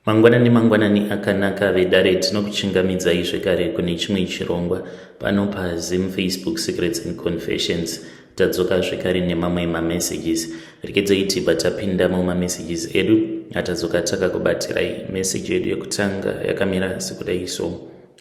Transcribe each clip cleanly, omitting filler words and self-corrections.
Mangwanani mangwanani akanaka vedare, tinokuchingamidzai zvekare kune chimwe chirongwa pano paZim Facebook Secrets and Confessions. Tadzoka zvekare nemamwe mamessages. Regedzai tibva tapinda mumamessages edu atadzoka takakubatirai. Message yedu yekutanga yakamira sekudai so.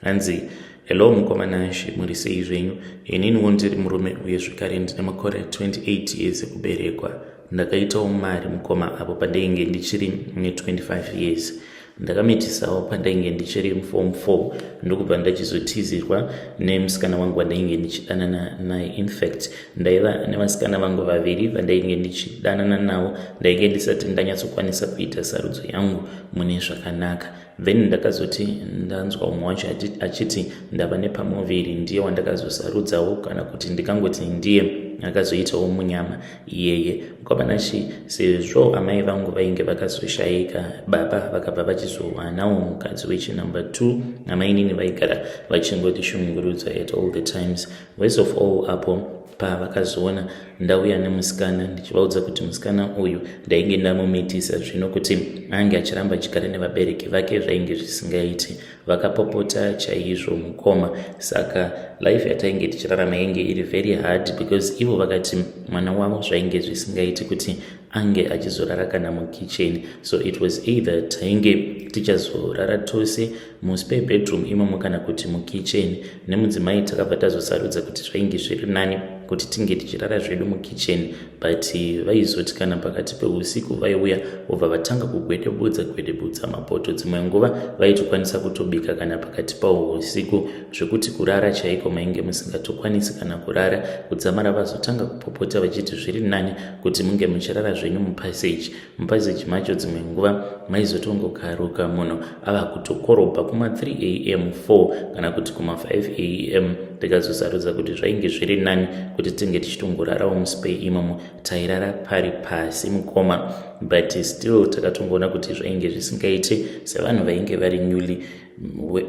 Hanzi, hello mukoma Nashe, muri sei zvenyu? Ininiwo ndiri murume uye zvekare ndine makore 28 years ekuberekwa. Ndakaitawo mari mukoma apo pandainge ndichiri ne25 years. Ndakamitisawo pandainge ndichiri muform 4, ndokubva ndachizotizirwa nemusikana wangu wandainge ndichidanana naye. Infact, ndaiva nevasikana vangu vaviri vandainge ndichidanana navo. Ndainge ndisati ndanyatsokwanisa kuita sarudzo yangu mune zvakanaka. Then ndakazoti ndanzwa umwe wacho achiti ndava nepamuviri, ndiye wandakazosarudzawo, kana kuti ndikangoti ndiye akazoitawo munyama iyeye. Mukoma Nashe, sezvo amai vangu vainge vakazoshayika, baba vakabva vachizowanawo mukadzi wechinumber 2. Amainini vaigara vachingotishungurudza at all the times. Worst of all, apo pavakazoona ndauya nemusikana, ndichivaudza kuti musikana uyu ndainge ndamumitisa, zvino kuti ange achiramba achigara nevabereki vake zvainge zvisingaiti. Vakapopota chaizvo mukoma. Saka life yatainge tichirarama yainge iri very hard, because ivo vakati mwana wavo zvainge zvisingaiti kuti ange achizorara kana mukicheni. So it was either tainge tichazorara tose muspare bedroom imomo kana kuti mukicheni nemudzimai. Takabva tazosarudza kuti zvainge zviri nani kuti tinge tichirara zvedu mukicheni, but vaizoti kana pakati peusiku vaiuya, vobva vatanga kugwedebudza gwedebudza mapoto. Dzimwe nguva vaitokwanisa kutobika kana pakati pawo usiku, zvekuti kurara chaiko mainge musingatokwanisi kana kurara, kudzamara vazotanga kupopota vachiti zviri nani kuti munge muchirara zvenyu mupassage. Mupassage macho dzimwe nguva maizotongokaruka munhu ava kutokorobha kuma3 am, 4 kana kuti kuma5 am. Tikazosarudza kuti zvainge zviri nani kuti tinge tichitongorarawo muspare imomo. Tairara pari pasi mukoma, but still takatongoona kuti zvainge zvisingaiti sevanhu vainge vari newly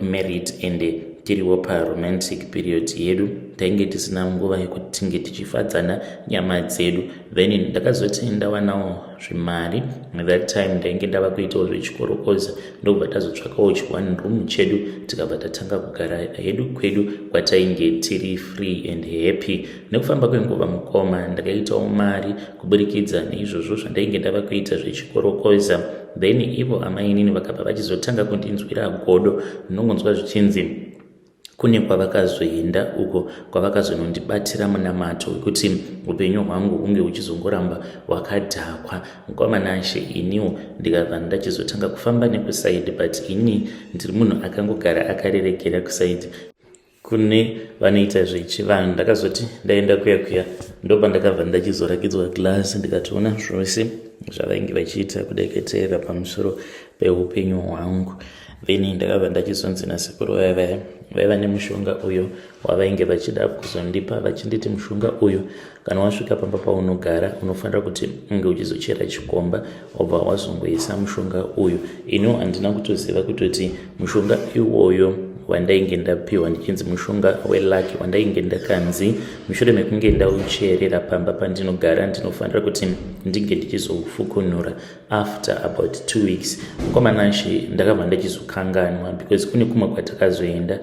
married and tiriwo paromantic period yedu. Tainge tisina nguva yekuti tinge tichifadzana nyama dzedu. Then ndakazoti ndawanawo zvimari, that time ndainge ndava kuitawo zvechikorokoza, ndokubva tazotsvakawo chi1 room chedu, tikabva tatanga kugara hedu kwedu kwatainge tiri free and happy. Nekufamba kwenguva mukoma, ndakaitawo mari kuburikidza neizvozvo zvandainge ndava kuita zvechikorokoza. Then ivo amainini vakabva vachizotanga kundinzwira godo. Ndinongonzwa zvichinzi kune kwavakazoenda uko kwavakazonondibatira munamato wekuti upenyu hwangu hunge huchizongoramba hwakadhakwa. Mukoma Nashe, iniwo ndikabva ndachizotanga kufamba nekuside, but ini ndiri munhu akangogara akarerekera kuside kune vanoita zvechivanhu. Ndakazoti ndaenda kuya kuya, ndopa ndakabva ndachizorakidzwa glass, ndikatoona zvose zvavainge vachiita kudeketerera pamusoro peupenyu hwangu. Then ndakabva ndachizonzi nasekuru vaiva vaiva nemushonga uyo wavainge vachida kuzondipa, vachinditi mushonga uyu kana wasvika pamba paunogara unofanira kuti unge uchizochera chikomba, wabva wazongoisa mushonga uyu. Iniwo handina kutoziva kutoti mushonga iwoyo wandainge ndapiwa ndichinzi mushonga welucky, wandainge ndakanzi mushure mekunge ndaucherera pamba pandinogara ndinofanira kuti ndinge ndichizoufukunura after about 2 weeks. Mukoma Nashe, ndakabva ndachizokanganwa, because kune kumwe kwatakazoenda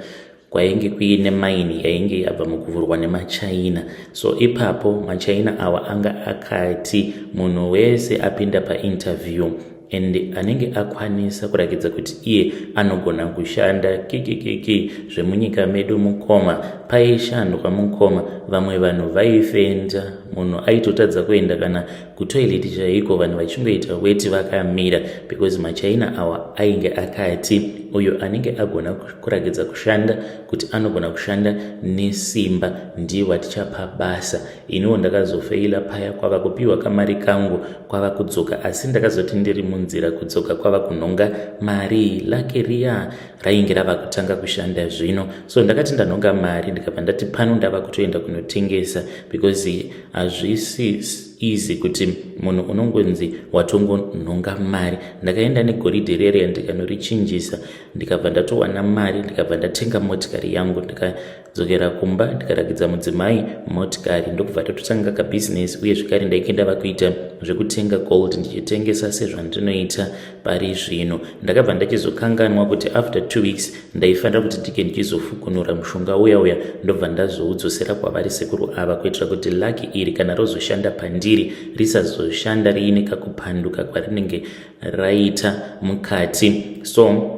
kwainge kuine mine yainge yabva mukuvhurwa nemaChina. So ipapo maChina awa anga akati munhu wese apinda painterview and anenge akwanisa kurakidza kuti iye anogona kushanda kikikiki zvemunyika medu mukoma, paishandwa mukoma, vamwe vanhu vaifenda, munhu aitotadza kuenda kana kutoilet chaiko, vanhu vachingoita weti vakamira, because maChina awa ainge akati uyo anenge agona kurakidza kushanda kuti anogona kushanda nesimba ndiye watichapa basa. Iniwo ndakazofeila paya, kwava kupiwa kamari kangu, kwava kudzoka. Asi ndakazoti ndiri munzira kudzoka, kwava kunhonga mari lake riya rainge rava kutanga kushanda zvino. So ndakati ndanhonga mari, ndikabva ndati pano ndava kutoenda kunotengesa, because hazvisi easy kuti munhu unongonzi watongonhonga mari. Ndakaenda negoridhe rere ndikanorichinjisa, ndikabva ndatowana mari, ndikabva ndatenga motikari yangu, ndikadzokera kumba, ndikarakidza mudzimai motikari, ndokubva tatotanga kabhizinesi. Uye zvekare ndainge ndava kuita zvekutenga gold ndichitengesa sezvandinoita pari zvino. Ndakabva ndachizokanganwa kuti after 2 weeks ndaifanira kuti ndike ndichizofukunura mushonga uya uya, ndobva ndazoudzosera kwavari sekuru ava, kuitira kuti lucky iri kana rozoshanda pandiri risazoshanda riine kakupanduka kwarinenge raita mukati. So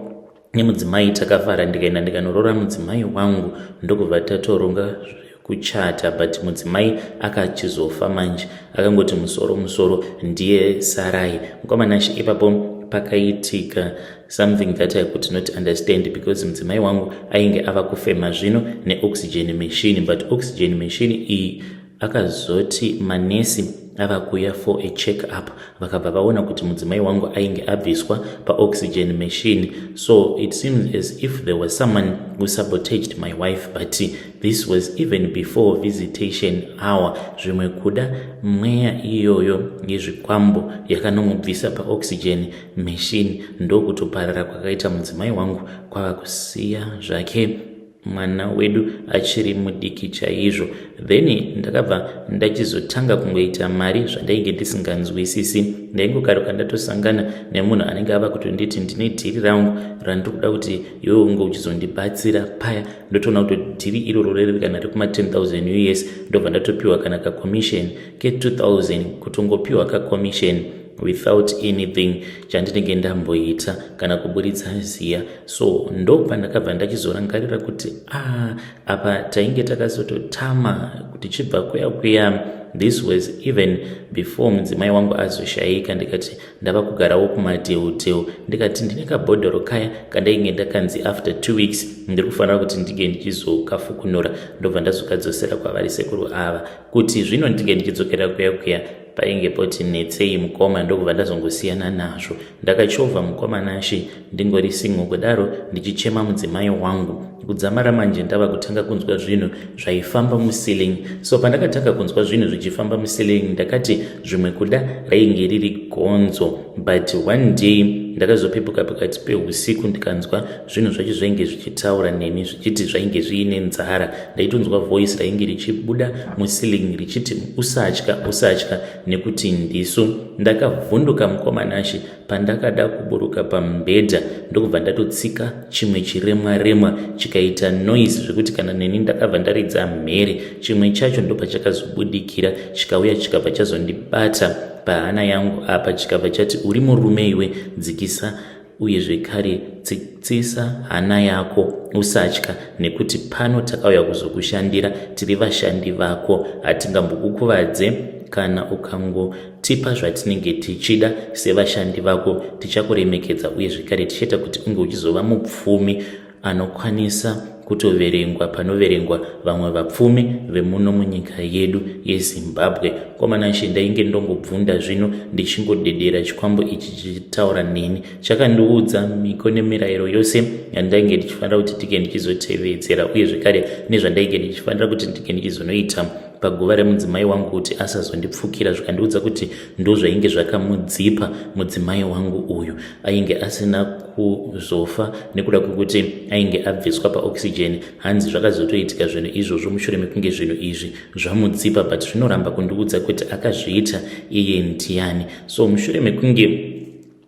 nemudzimai takafara, ndikaenda ndikanorora mudzimai wangu, ndokubva tatoronga kuchata. But mudzimai akachizofa manje, akangoti musoro musoro ndiye sarai. Mukomanashi, ipapo pakaitika something that I could not understand, because mudzimai wangu ainge ava kufema zvino neoxygen machine. But oxygen machine iyi, akazoti manesi ava kuuya for a check up, vakabva vaona kuti mudzimai wangu ainge abviswa paoxygen machine. So it seems as if there was someone who sabotaged my wife, but this was even before visitation hour. Zvimwe kuda mweya iyoyo yezvikwambo yakanomubvisa paoxygen machine, ndokutoparara kwakaita mudzimai wangu, kwava kusiya zvake mwana wedu achiri mudiki chaizvo. Then ndakabva ndachizotanga kungoita mari zvandainge ndisinganzwisisi. Ndaingokaruka ndatosangana nemunhu anenge ava kutonditi, "Ndine deal rangu randiri kuda kuti iwe unge uchizondibatsira." Paya ndotoona kuti deal iroro riri kana rekuma 10 000 US, ndobva ndatopiwa kana kacommission ke2000, kutongopiwa kacommission without anything chandinenge ndamboita kana kuburitsa ziya. So ndo pandakabva ndachizorangarira kuti, a ah, apa tainge takazototama tichibva kuya kuya. This was even before mudzimai wangu azoshayika. Ndikati ndava kugarawo kumadheuteu, ndikati ndine kabhodhoro kaya kandainge ndakanzi after 2 weeks ndiri kufanira kuti ndinge ndichizokafukunura, ndobva ndazokadzosera kwavari sekuru ava, kuti zvino ndinge ndichidzokera kuya kuya painge poti netsei mukoma. Ndokubva ndazongosiyana nazvo. Ndakachovha, mukoma Nashe, ndingori single kudaro, ndichichema mudzimai wangu kudzamara manje ndava kutanga kunzwa zvinhu zvaifamba muceiling. So pandakatanga kunzwa zvinhu zvichifamba muceiling, ndakati zvimwe kuda rainge riri gonzo. But one day ndakazopepuka pakati peusiku, ndikanzwa zvinhu zvacho zvainge zvichitaura neni, zvichiti zvainge zviine nzara. Ndaitonzwa voice rainge richibuda muceiling richiti, "Usatya, usatya, nekuti ndisu." Ndakavhunduka, mukoma Nashe. Pandakada kuburuka pamubhedha, ndokubva ndatotsika chimwe chiremwa remwa, chikaita noise zvekuti kana neni ndakabva ndaridza mhere. Chimwe chacho ndopachakazobudikira, chikauya, chikabva chazondibata pahana yangu apa, chikabva chati, "Uri murume iwe, dzikisa uye zvekare tsitsisa hana yako, usatya, nekuti pano takauya kuzokushandira, tiri vashandi vako, hatingambokukuvadze. Kana ukangotipa zvatinenge tichida sevashandi vako, tichakuremekedza uye zvekare tichaita kuti unge uchizova mupfumi anokwanisa kutoverengwa panoverengwa vamwe vapfumi vemuno munyika yedu yeZimbabwe." Mukoma Nashe, ndainge ndongobvunda zvino, ndichingodedera. Chikwambo ichi chichitaura neni, chakandiudza miko nemirayiro yose yandainge ndichifanira kuti ndinge ndichizotevedzera, uye zvekare nezvandainge ndichifanira kuti ndinge ndichizonoita paguva remudzimai wangu kuti asazondipfukira. Zvikandiudza kuti ndo zvainge zvakamudzipa mudzimai wangu uyu, ainge asina kuzofa nekuda kwekuti ainge abviswa paoxygen. Hanzi zvakazotoitika zvinhu izvozvo mushure mekunge zvinhu izvi zvamudzipa, but zvinoramba kundiudza kuti akazviita iye ndiani. So mushure mekunge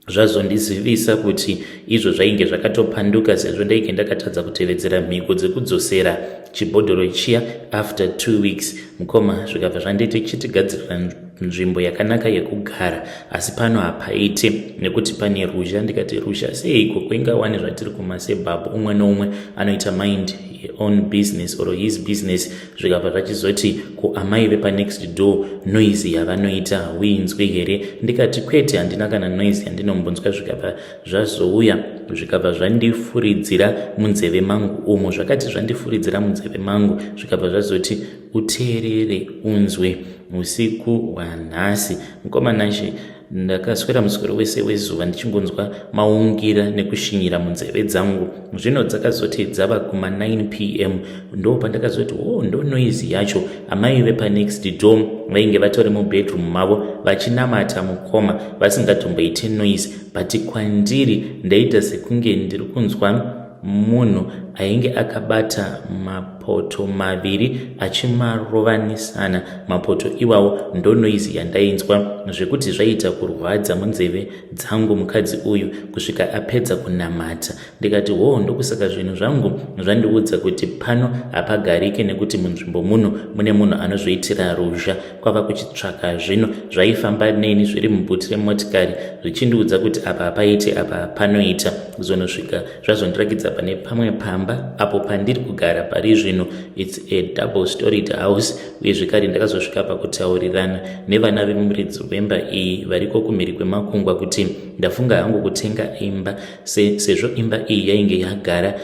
zvazondizivisa kuti izvo zvainge zvakatopanduka, sezvo ndainge ndakatadza kutevedzera mhiko dzekudzosera chibhodhoro chiya after 2 weeks, mukoma, zvikabva zvanditi chitigadzirira nzvimbo yakanaka yekugara, asi pano hapaite nekuti pane ruzha. Ndikati, "Ruzha seiko? Kuingawani zvatiri kumasuburbs, umwe neumwe anoita mind own business or his business." Zvikabva zvachizoti, "Kuamai vepanext door noise yavanoita hauinzwi here?" Ndikati, "Kwete, handina kana noise yandinombonzwa." Zvikabva zvazouya, zvikabva zvandifuridzira munzeve mangu umo. Zvakati zvandifuridzira munzeve mangu, zvikabva zvazoti, "Uteerere unzwe usiku hwanhasi." Mukoma Nashe. Ndakaswera muswero wese wezuva ndichingonzwa maungira nekushinyira munzeve dzangu. Zvino dzakazoti dzava kuma 9 pm ndo pandakazoti oh, ndo noise yacho. Amai vepanext door vainge vatori mubedroom mavo vachinamata mukoma vasingatomboite noise, but kwandiri ndaita sekunge ndiri kunzwa munhu ainge akabata mapoto maviri achimarovanisana. Mapoto iwawo ndo noise yandainzwa zvekuti zvaiita kurwadza munzeve dzangu mukadzi uyu kusvika apedza kunamata. Ndikati hoo, ndokusaka zvinhu zvangu zvandiudza kuti pano hapagarike nekuti munzvimbo muno mune munhu anozviitira ruzha. Kwava kuchitsvaka zvino zvaifamba neni zviri mubhuti remotikari zvichindiudza kuti apa hapaite, apa panoita. Kuzonosvika zvazondirakidza pane pamwe pamba apo pandiri kugara pari zvino. It's a double storied house. Uye zvekare ndakazosvika pakutaurirana nevana vemuridzi wemba iyi variko kumhiri kwemakungwa kuti ndafunga hangu kutenga imba sezvo imba iyi yainge yagara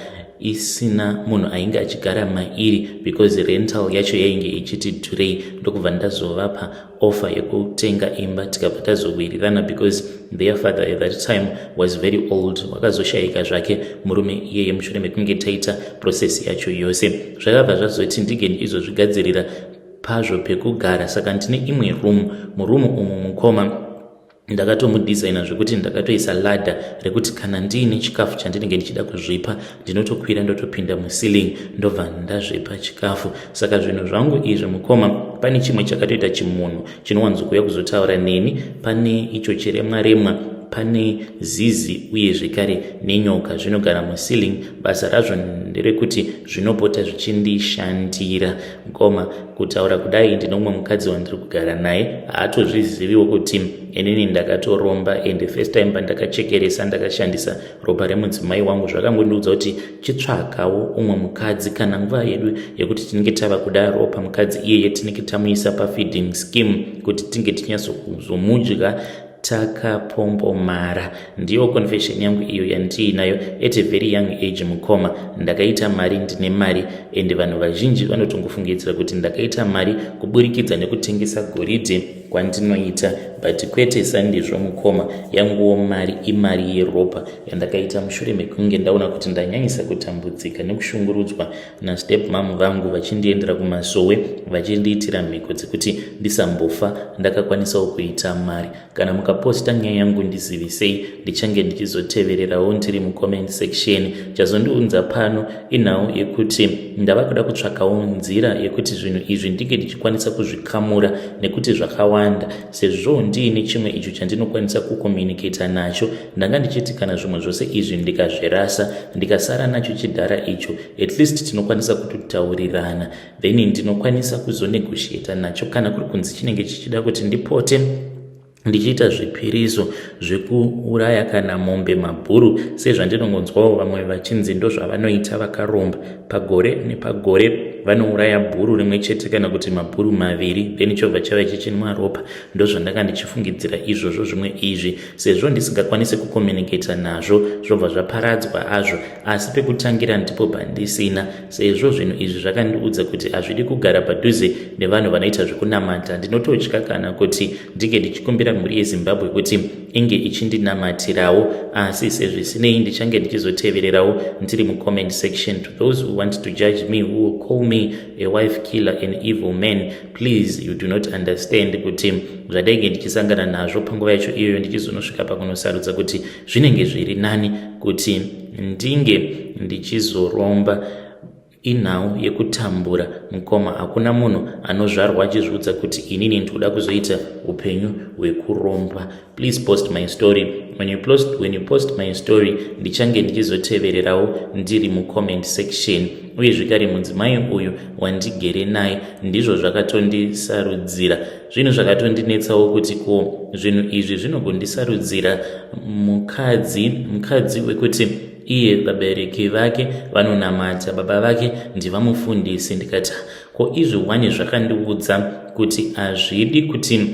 isina munhu ainge achigara mairi because rental yacho yainge ichiti dhurei. Ndokubva ndazovapa offer yekutenga imba, tikabva tazowirirana because their father at that time was very old. Wakazoshayika zvake murume iyeye mushure mekunge taita process yacho yose. Zvakabva zvazoti ndige ndizozvigadzirira pazvo pekugara. Saka ndine imwe room. Muroom umu, mukoma, ndakatomudesigna zvekuti ndakatoisa ladder rekuti kana ndiine chikafu chandinenge ndichida kuzvipa, ndinotokwira ndotopinda muceiling, ndobva ndazvipa chikafu. Saka zvinhu zvangu izvi, mukoma, pane chimwe chakatoita chimunhu chinowanzokuuya kuzotaura neni, pane icho chiremwa remwa, pane zizi uye zvekare nenyoka zvinogara muceiling. Basa razvo nderekuti zvinopota zvichindishandira. Mukoma, kutaura kudai ndine umwe mukadzi wandiri kugara naye, haatozviziviwo kuti inini ndakatoromba. And first time pandakachekeresa, ndakashandisa ropa remudzimai wangu. Zvakangondiudza kuti chitsvakawo umwe mukadzi kana nguva yedu yekuti tinenge tava kuda ropa, mukadzi iyeye tinenge tamuisa pafeeding scheme kuti tinge tinyatsokuzomudya takapombomara. Ndiyo confession yangu iyo yandiinayo. At a very young age, mukoma, ndakaita mari. Ndine mari and vanhu vazhinji vanotongofungidzira kuti ndakaita mari kuburikidza nekutengesa goridhe kwandinoita, but kwete, sandizvo, mukoma. Yanguwo mari imari yeropa yandakaita mushure mekunge ndaona kuti ndanyanyisa kutambudzika nekushungurudzwa nastep mum vangu, vachindiendera kumasowe, vachindiitira mhiko dzekuti ndisambofa ndakakwanisawo kuita mari. Kana mukaposta nyaya yangu, ndizivisei, ndichange ndichizotevererawo ndiri mucomment section. Chazondiunza pano inhau yekuti ndava kuda kutsvakawo nzira yekuti zvinhu izvi ndinge ndichikwanisa kuzvikamura nekuti zvakawanda. Sezvo ndiine chimwe icho chandinokwanisa kucommunicata nacho, ndanga ndichiti kana zvimwe zvose izvi ndikazvirasa, ndikasara nacho chidhara icho, at least tinokwanisa kutotaurirana, then ndinokwanisa kuzonegotiata nacho kana kuri kunzi chinenge chichida kuti ndipote ndichiita zvipiriso zvekuuraya kana mombe, mabhuru, sezvandinongonzwawo vamwe vachinzi ndozvavanoita vakaromba. Pagore nepagore vanouraya bhuru rimwe chete kana kuti mabhuru maviri, then chobva chava chichinwa ropa. Ndozvandanga ndichifungidzira izvozvo. Zvimwe izvi, sezvo ndisingakwanisi kucommunicata nazvo, zvobva zvaparadzwa azvo, asi pekutangira ndipo pandisina, sezvo zvinhu izvi zvakandiudza kuti hazvidi kugara padhuze nevanhu vanoita zvekunamata. Ndinototya kana kuti ndinge ndichikumbira mhuri yeZimbabwe kuti inge ichindinamatirawo, asi sezvisinei ndichange ndichizotevererawo ndiri mucomment section. To those who want to judge me, who will call me a wife killer, an evil man, please, you do not understand kuti zvandainge ndichisangana nazvo panguva yacho iyoyo, ndichizonosvika pakunosarudza kuti zvinenge zviri nani kuti ndinge ndichizoromba. Inhau yekutambura, mukoma. Hakuna munhu anozvarwa achizviudza kuti inini ndikuda kuzoita upenyu hwekuromba. Please post my story. When you post my story, ndichange ndichizotevererawo ndiri mucomment section. Uye zvekare mudzimai uyu wandigere naye, ndizvo zvakatondisarudzira zvinhu zvakatondinetsawo kuti ko zvinhu izvi zvinogondisarudzira mukadzi wekuti iye vabereki vake vanonamata, baba vake ndivamufundisi. Ndikati ko izvi wani zvakandiudza kuti hazvidi kuti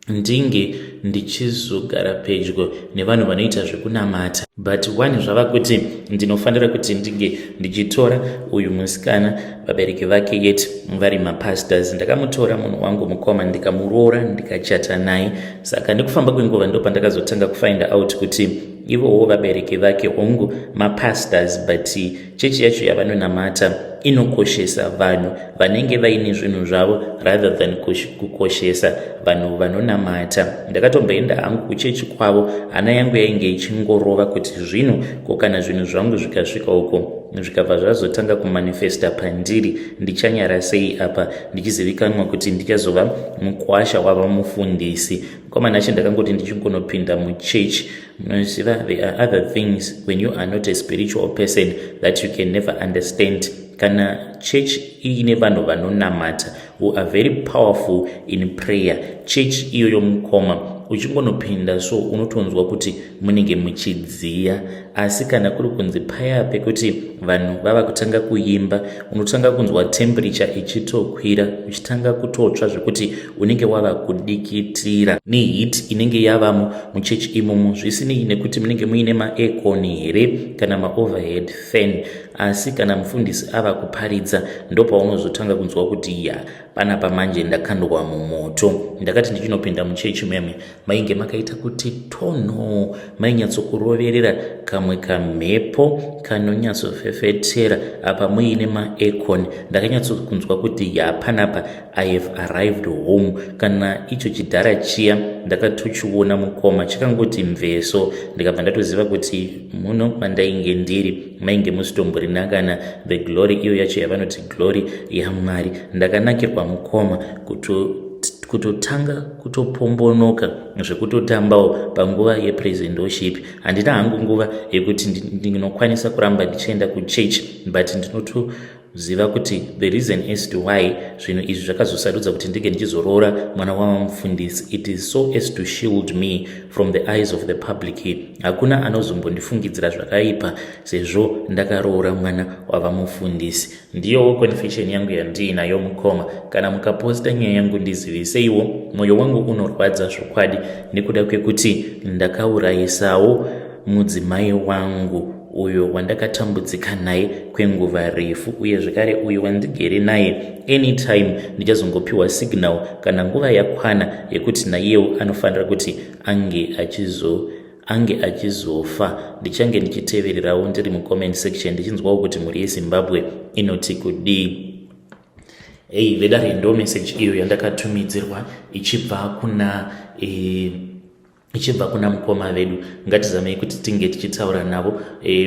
ndinge Ndichizogara pedyo nevanhu vanoita zvekunamata, but one zvava kuti ndinofanira kuti ndinge ndichitora uyu musikana, vabereki vake yet vari mapastors. Ndakamutora munhu wangu, mukoma, ndikamuroora, ndikachata naye. Saka nekufamba kwenguva ndo pandakazotanga kufind out kuti ivowo vabereki vake hongu mapastors, but chechi yacho yavanonamata inokoshesa vanhu vanenge vaine zvinhu zvavo rather than kukoshesa vanhu vanonamata. Ndakatomboenda hangu kuchechi kwavo, hana yangu yainge ichingorova kuti zvino ko kana zvinhu zvangu zvikasvika uko, zvikabva zvazotanga kumanifesta pandiri, ndichanyara sei apa ndichizivikanwa kuti ndichazova mukwasha wava mufundisi? Mukomana acho, ndakangoti ndichingonopinda muchechi, munoziva, there are other things when you are not a spiritual person that you can never understand. Kana church iine vanhu vanonamata who are very powerful in prayer, church iyoyo, mukoma, uchingonopinda so unotonzwa kuti munenge muchidziya. Asi kana kuri kunzi paya pekuti vanhu vava kutanga kuimba, unotanga kunzwa temperature ichitokwira, uchitanga kutotsva zvekuti unenge wava kudikitira neheat inenge yavamo muchechi imomo, zvisinei nekuti munenge muine maaircon here kana maoverhead fan. Asi kana mufundisi ava kuparidza, ndopaunozotanga kunzwa kuti ya, panapa manje ndakandwa mumoto. Ndakati ndichinopinda muchechi meme, mainge makaita kuti tono, mainyatsokuroverera kamwe kamhepo kanonyatsofefetera, apa muine maaircon. Ndakanyatsokunzwa kuti ya, panapa I have arrived home. Kana icho chidhara chiya ndakatochiona, mukoma, chakangoti mveso, ndikabva ndatoziva kuti muno mandainge ndiri mainge musitomborina kana the glory iyo yacho yavanoti glory yaMwari. Ndakanakirwa, mukoma, kutotanga kutopombonoka zvekutotambawo panguva yepresendoship. Handina hangu nguva yekuti ndinokwanisa kuramba ndichienda kuchurch, but ndinotoziva kuti the reason as to why zvinhu izvi zvakazosarudza kuti ndinge ndichizoroora mwana wamamufundisi, it is so as to shield me from the eyes of the public. Hakuna anozombondifungidzira zvakaipa sezvo ndakaroora mwana wavamufundisi. Ndiyowo confession yangu yandiinayo, mukoma. Kana mukaposta nyaya yangu, ndiziviseiwo. Mwoyo wangu unorwadza zvokwadi nekuda kwekuti ndakaurayisawo mudzimai wangu uyo wandakatambudzika naye kwenguva refu, uye zvekare uyo wandigere naye. Anytime ndichazongopiwa signal kana nguva yakwana yekuti naiyewo anofanira kuti ange achizofa, ndichange ndichitevererawo ndiri mucomment section, ndichinzwawo kuti mhuri yeZimbabwe inoti kudii. Ei vedare, ndo message iyo yandakatumidzirwa ichibva kuna mukoma vedu. Ngatizamei kuti tinge tichitaura navo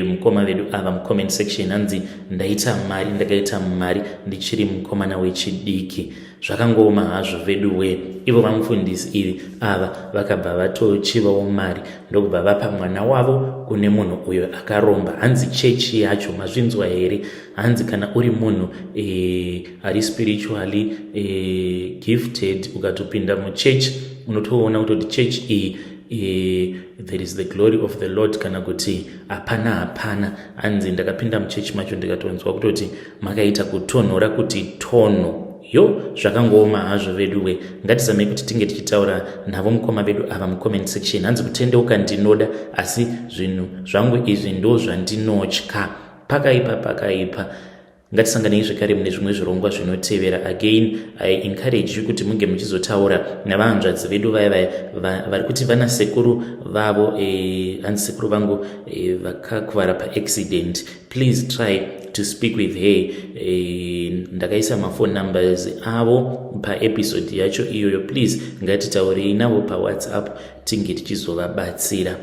mukoma vedu ava mucomment section. Hanzi, "Ndaita mari, ndakaita mari ndichiri mukomana wechidiki." Zvakangooma hazvo vedu we. Ivo vamufundisi iri ava vakabva vatochivawo mari, ndokubva vapa mwana wavo kune munhu uyo akaromba. Hanzi chechi yacho, mazvinzwa here? Hanzi kana uri munhu ari spiritually gifted, ukatopinda muchechi unotoona kutoti chechi iyi there is the glory of the Lord kana kuti hapana, hapana. Hanzi ndakapinda muchechi macho, ndikatonzwa kutoti makaita kutonhora kuti tono yo. Zvakangooma hazvo veduwe. Ngatizamei kuti tinge tichitaura navo mukoma vedu ava mucomment section. Hanzi, "Kutendeuka ndinoda, asi zvinhu zvangu izvi ndo zvandinotya. Pakaipa, pakaipa." Ngatisanganei zvekare mune zvimwe zvirongwa zvinotevera. Again, I encourage you kuti munge muchizotaura navahanzvadzi vedu vaya vaya vari kuti vana sekuru vavo, hanzi sekuru vangu vakakuvara paaccident. Please try to speak with her. Ndakaisa maphone numbers avo paepisode yacho iyoyo. Please, ngatitaurei navo paWhatsApp, tinge tichizovabatsira.